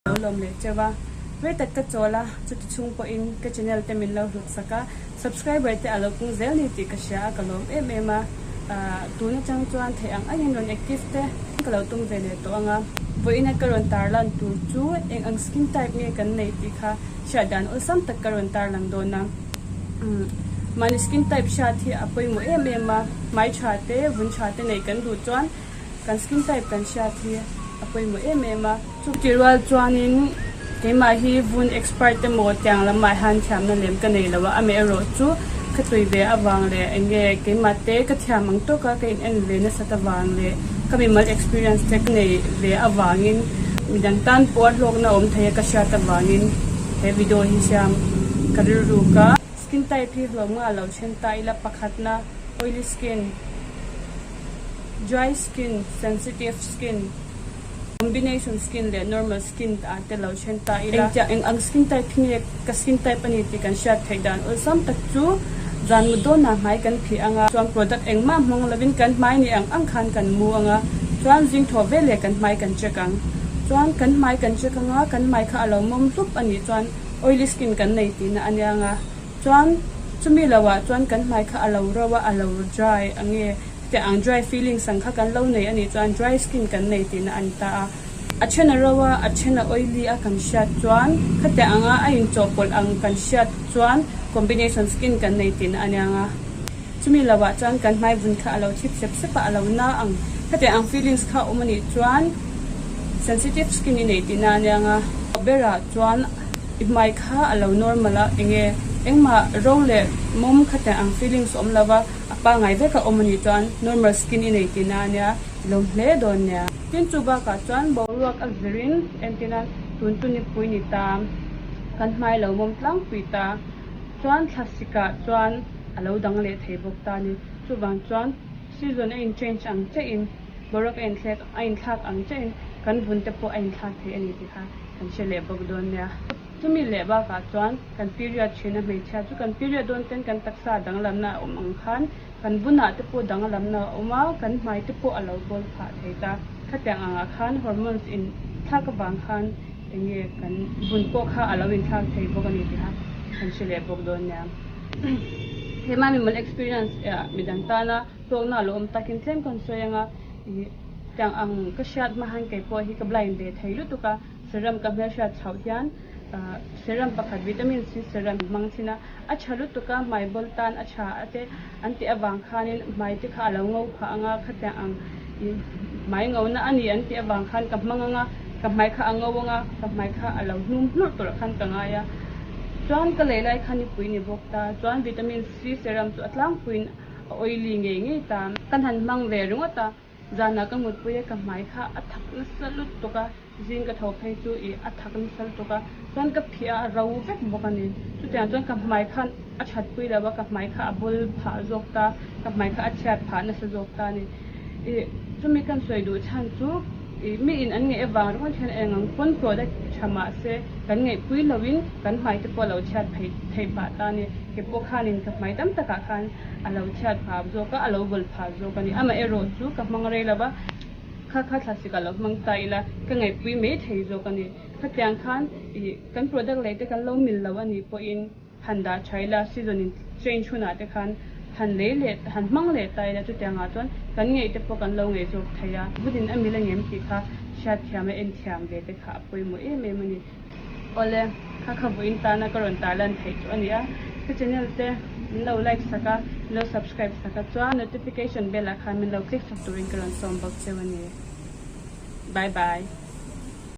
Lo lawm leh teuh a, rei tak ka chawl a, chuti chhung pawhin ka channel te min lo hlut sak a, subscriber te a lo pung zel ni tih ka hria a, ka lawm em em a, tun atang chuan theih ang angin rawn active te ka lo tum ve leh tawh ang a. Vawiina ka rawn tarlan tur chu eng ang skin type nge kan neih tih kha hriat dan awlsam tak ka rawn tarlang dawn a. Mahni skin type hriat hi a pawimawh em em a, hmai tha te, vun tha te neih kan duh chuan kan skin type kan hriat hi a pawimawh em em a. Chutih rual chuanin keimah hi vun expert emaw tiang lamah hian thiamna lem ka nei lo a, amaherawh chu ka tui ve avang leh eng nge keimah te ka thiam ang tawka ka in en ve nasat avang leh ka mimal experience te ka nei ve avangin midang tan pawh a hlawkna awm thei a ka hriat avangin he video hi siam ka rilruk a. Skin type hi hlawm nga lo then ta ila pakhatna oily skin, dry skin, sensitive skin. Combination skin leh normal skin ah te lo then ta ila. Engtiang eng ang skin type hi nge ka skin type a ni tih kan hriat theih dan awlsam tak chu zan mut dawnah hmai kan phih ang a, chuan product engmah hmang lovin kan hmai ni ang ang khan kan mu ang a, chuan zing thaw veleh kan hmai kan check ang. Chuan kan hmai kan check ang a, kan hmai kha a lo mawm hlup a nih chuan oily skin kan nei tihna a nia ang a, chuan chumi lohah chuan kan hmai kha a lo ro a, a lo dry ang nge. Hetiang ang dry feelings ang kha kan lo nei a nih chuan dry skin kan nei tihna a ni ta a. A then a ro a, a then a oily a kan hriat chuan khatiang anga a inchawhpawlh ang kan hriat chuan combination skin kan nei tihna a niang a. Chumi lohah chuan kan hmai vun kha a lo thip sep sep a, a lo na ang. Khatiang ang feelings kha a awm a nih chuan sensitive skin i nei tihna a niang a. Berah chuan i hmai kha a lo normal a, enge engmah ro leh mawm khatiang ang feelings a awm lova. A pangai vek a awm a nih chuan normal skin i nei tihna a nia, i lo hle dawn nia. Tin chu bakah chuan boruak a zirin entirna tun chu nipui ni ta, kan hmai lo mawm tlangpui ta, chuan thlasikah chuan a lo dang leh thei bawk ta a ni. Chuvang chuan season a in change ang chiahin boruak a inthlek a inthlak ang chiahin kan vun te pawh a inthlak thei a ni tih kha kan hre leh bawk dawn nia. Chumi leh bakah chuan kan period thin a hmeichhia chu kan period dawn ten kan taksa danglamna a awm ang khan kan bunah te pawh danglamna a awm a, kan hmai te pawh a lo bawl phah thei ta. Khatiang angah khan hormones in thlak avang khan eng nge kan bun pawh kha a lo inthlak thei bawk a ni tih a kan hre leh bawk dawn nia. Hema mimal experience midang tana hlawkna a lo awm takin tlem kan sawi anga ih tiang ang ka hriat hma han kei pawh hi ka blind ve thei lutuk a. Serum ka hmelhriat chhoh hian serum pakhat vitamin C serum hmang thin a, a tha lutuk a, hmai bawl tan a tha a te an tih avang khanin hmai te kha a lo ngo phah ang a, khatiang ang ih hmai ngona a ni an tih avang khan ka hmang ang a, ka hmai kha a ngo ang a, ka hmai kha a lo hnum hlurh tawrh khan ka ngai a, chuan ka lei lai kha nipui ni bawk ta, chuan vitamin C serum chu a tlangpuiin a oily ngei ngei ta, kan han hmang ve ringawt a. Zanah ka mutpui a ka hmai kha a thak nasa lutuk a, zing ka tho phei chu ih a thak nasa lutuk a, chuan ka phih a a ro vek bawk a ni. Chutiang chuan ka hmai khan a thatpui lo a, ka hmai kha a bul phah zawk ta, ka hmai kha a chhiat phah nasa zawk ta a ni. Ih chumi kan sawi duh chhan chu ih mi in an ngeih avang ringawt hian eng ang pawn product tha mah se kan ngeihpui loin kan hmai te pawh a lo chhiat phei theih phah ta a ni. Keipawh khanin ka hmai tam takah khan a lo chhiat phah zawk a, a lo bawl phah zawk a ni. Amaherawh chu ka hmang rei lo va, kha kha thlasik a lo hmang ta ila ka ngaihpui mai thei zawk a ni. Khatiang khan ih kan product lei te kan lo mil lo a nih pawhin han dah tha ila, season in change hunah te khan han lei leh han hmang leh ta ila chutiangah chuan kan ngeih te pawh kan lo ngeih zawk thei a. Vun in a mil a ngem tih kha hriatthiam a enthiam ve te kha a pawimawh em em a ni. Awle, kha kha vawiin tana ka rawn tarlan theih chu a ni a, ka channel te min lo like sak a, min lo subscribe sak a, chuan notification bell ah khan min lo click sak turin ka rawn sawm bawk cheu a ni. Bye bye.